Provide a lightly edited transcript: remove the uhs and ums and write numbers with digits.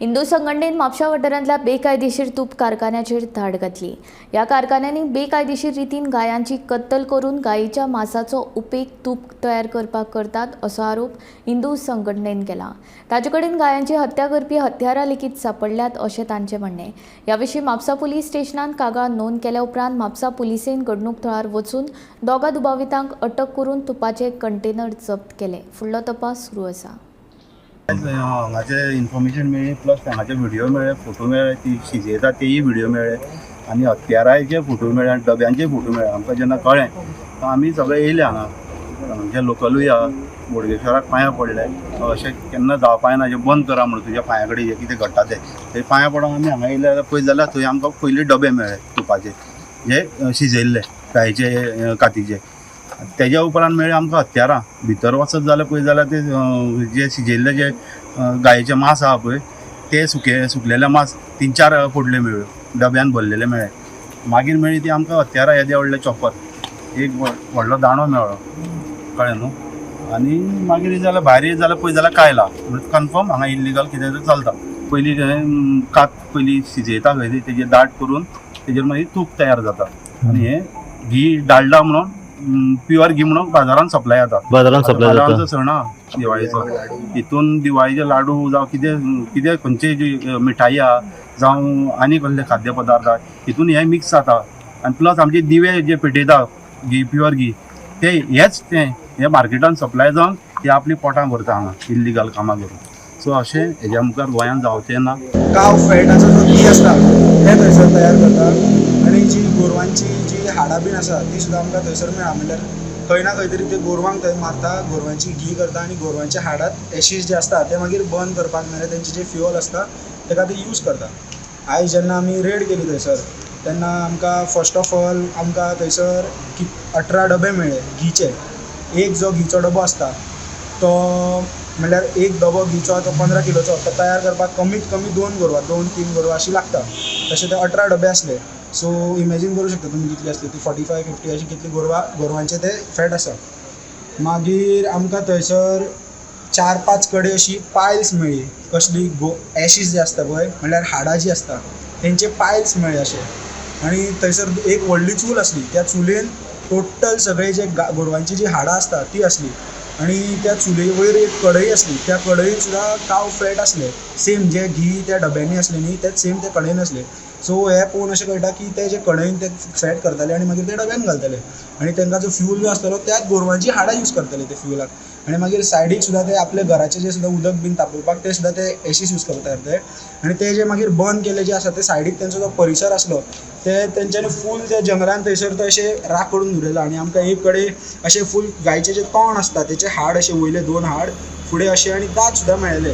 हिंदू संघटनेन म्हापशा वाठारांतल्या बेकायदेशीर तूप कारखान्याचेर धाड घातली. ह्या कारखान्यांनी बेकायदेशीर रितीन गायांची कत्तल करून गायीच्या मांसाचो उपेग तूप तयार करपाक करतात असो आरोप हिंदू संघटनेन केला. ताचे कडेन गायांची हत्या करपी हत्यारां लेगीत सांपडल्यात अशें तांचें म्हणणें. ह्या विशीं म्हापसा पुलीस स्टेशनान कागाळ नोंद केल्या उपरांत म्हापसा पुलिसेन घडणूक थळार वचून दोगा दुबावितांक अटक करून तुपाचे कंटेनर जप्त केले. फुडलो तपास सुरू आसा. हांगाचे इन्फॉर्मेशन मेळ्ळी, प्लस हांगाचे व्हिडिओ मेळ्ळे, फोटो मेळ्ळे, ती शिजयता तेय व्हिडिओ मेळ्ळे आनी हत्याराचे फोटो मेळ्ळे आनी डब्यांचे फोटो मेळ्ळे. आमकां जेन्ना कळ्ळें तो आमी सगळे येयले हांगा, जे लोकलूय आहा बोडगेश्वराक पांयां पडले, अशें केन्ना जावपा ना, जें बंद करा म्हणून तुज्या पांया कडेन जें कितें घडटा तें थंय पांयां पडोन आमी हांगा येयले जाल्यार पळयत जाल्यार थंय आमकां पयलीं डबे मेळ्ळे तुपाचे जे शिजयल्ले गायचे कातीचे. तेज्या उपरांत मेळ्ळे आमकां हत्यारां. भितर वचत जाल्यार पळयत जाल्यार ते जे शिजयल्ले जे गायेचे मांस आहा पळय ते सुके सुकलेले मांस 3-4 पोडले मेळ्ळ्यो, डब्यान भरलेले मेळ्ळे. मागीर मेळ्ळी ती आमकां हत्यारां, येदे व्हडले चॉपर, एक व्हडलो दांडो मेळ्ळो, कळ्ळें न्हू. आनी मागीर येत जाल्यार भायर येत जाल्यार पळयत जाल्यार कायला म्हणजे कन्फर्म हांगा इल्लिगल कितें तरी चलता. पयलीं कात पयलीं शिजयता खंय ती, तेजेर दाट करून तेजेर मागीर तूप तयार जाता आनी हें घी डालडा म्हणून प्युअर घी म्हणून बाजारान सप्लाय जाता. बाजारान सप्लाय जाता. आमचो सण आहा दिवाळीचो, हितून दिवाळीचे लाडू जावं कितें कितें खंयचे जी मिठाई आहा जावं आनी कसले खाद्य पदार्थ आहा हितून हें मिक्स जाता. आनी प्लस आमचे दिवे जे पेटयता घी प्युअर घी ते हेच ते हे मार्केटान सप्लाय जावन ते आपली पोटां भरता हांगा इल्लिगल कामां करून. सो अशें हेज्या मुखार गोंयांत जावचें ना. काव फॅटाचो जो घी आसता तें थंयसर तयार करता आनी जी गोरवांची जी हाडां बीन आसा ती सुद्दां आमकां थंयसर मेळ्ळा. म्हणल्यार खंय ना खंय तरी ते गोरवांक थंय मारता, गोरवांची घी करता आनी गोरवांच्या हाडांत एशीज जे आसता ते मागीर बर्न करपाक नाल्यार तेंचे जे फ्युअल आसता तेका ते यूज करता. आयज जेन्ना आमी रेड केली थंयसर तेन्ना आमकां फर्स्ट ऑफ ऑल आमकां थंयसर 18 डबे मेळ्ळे घीचे. एक जो घीचो डबो आसता तो म्हणल्यार एक डबो घीचो तो 15 किलोचो, तो तयार करपाक कमीत कमी 2 गोरवां 2-3 गोरवां अशीं लागता. तशें ते 18 डबे आसले. सो इमेजीन करूं शकता तुमी कितली आसली ती, 45-50 अशी कितली गोरवां गोरवांचे ते फॅट आसा. मागीर आमकां थंयसर 4-5 कडेन अशी पायल्स मेळ्ळी. कसली एशीज जे आसता पळय म्हणल्यार हाडां जी आसता तेंचे पायल्स मेळ्ळे अशे. आनी थंयसर एक व्हडली चूल आसली, त्या चुलेन टोटल सगळे जे गोरवांची जी हाडां आसता ती आसली आनी त्या चुले वयर एक कढई आसली, त्या कढईन सुद्दां काव फॅट आसले सेम जे घी त्या डब्यांनी आसले न्ही तेच सेम त्या कढईन आसले. सो हें पळोवन अशें कळटा की ते जे कढईन ते फॅट करताले आनी मागीर ते डब्यान घालताले आनी तांकां जो फ्यूल जो आसतालो त्याच गोरवांची हाडां यूज करताले ते फ्युलाक. आनी मागीर सायडीक सुद्दां ते आपल्या घराचें जे सुद्दां उदक बीन तापोवपाक ते सुद्दां ते एशीस यूज करताले ते. आनी ते जे मागीर बर्न केले जे आसा ते सायडीक तेंचो जो परिसर आसलो ते तेंच्यांनी फूल त्या जंगलान थंयसर तो अशें राख करून उडयला. आनी आमकां एक कडेन अशें फूल गायचें जें तोंड आसता तेचें हाड अशें वयले 2 हाड फुडें अशें आनी दांत सुद्दां मेळ्ळे.